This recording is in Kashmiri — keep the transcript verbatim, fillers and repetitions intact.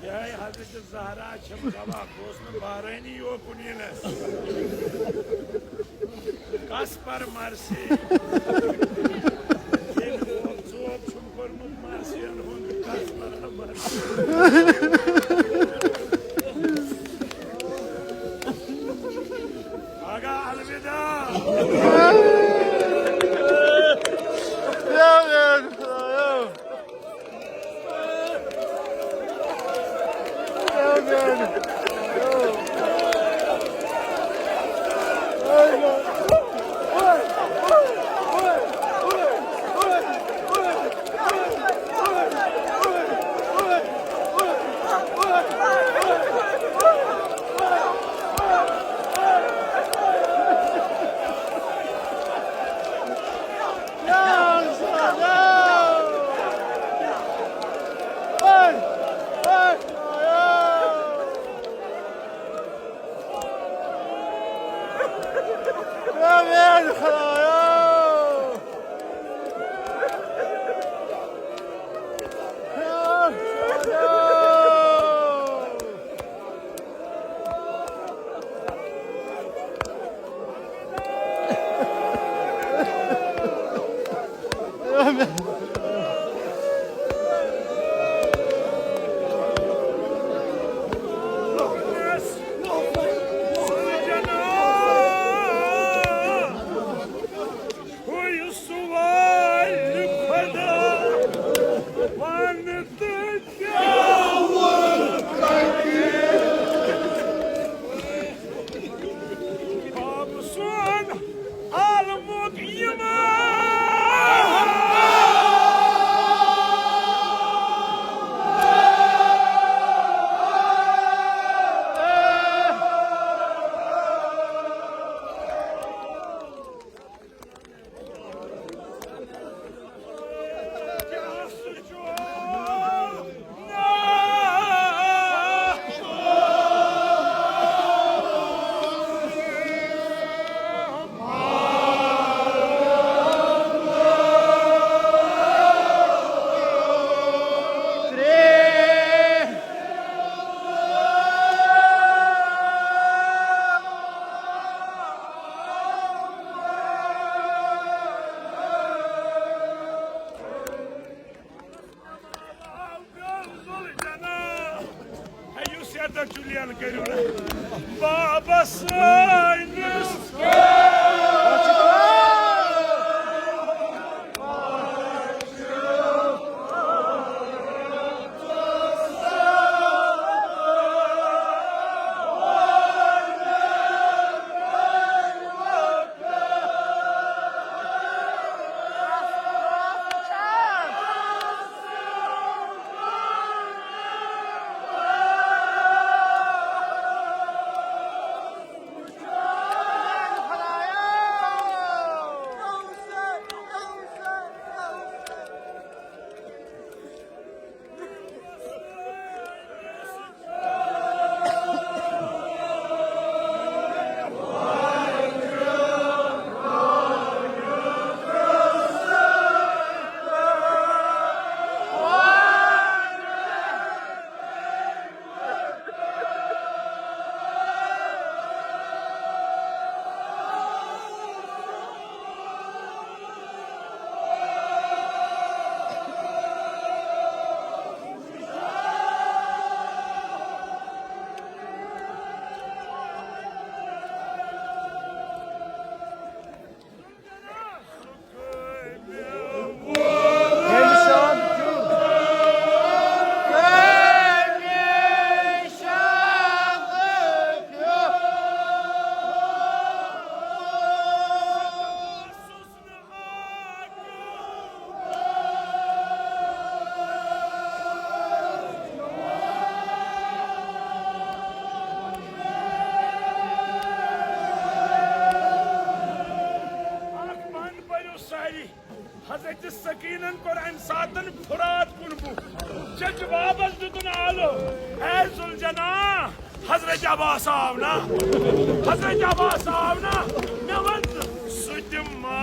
یہے حضرت زہرا چھم گواہ، بہٕ اوسُس نہٕ بحرینی یوکُن یِنس۔ کس پر مرسی؟ ییٚمۍ ژوپ چھُم کوٚرمُت مرسین ہُنٛد، کس پر مرسی؟ آگا الوداع۔ ہے، یُس یَتھ چُلین کٔرِو نہٕ۔ بابا سٲنِس۔ اکھ بند پٔرِو سٲری۔ حضرت سکینن کوٚر امہِ ساتن فرات کُن بُتھ۔ چچہِ بابس دیُتُن آلو، اے ذوالجناح، حضرت عباس آو نا؟ حضرت عباس آو نا؟ مےٚ وَن ژٕ، سُہ تہِ ما؟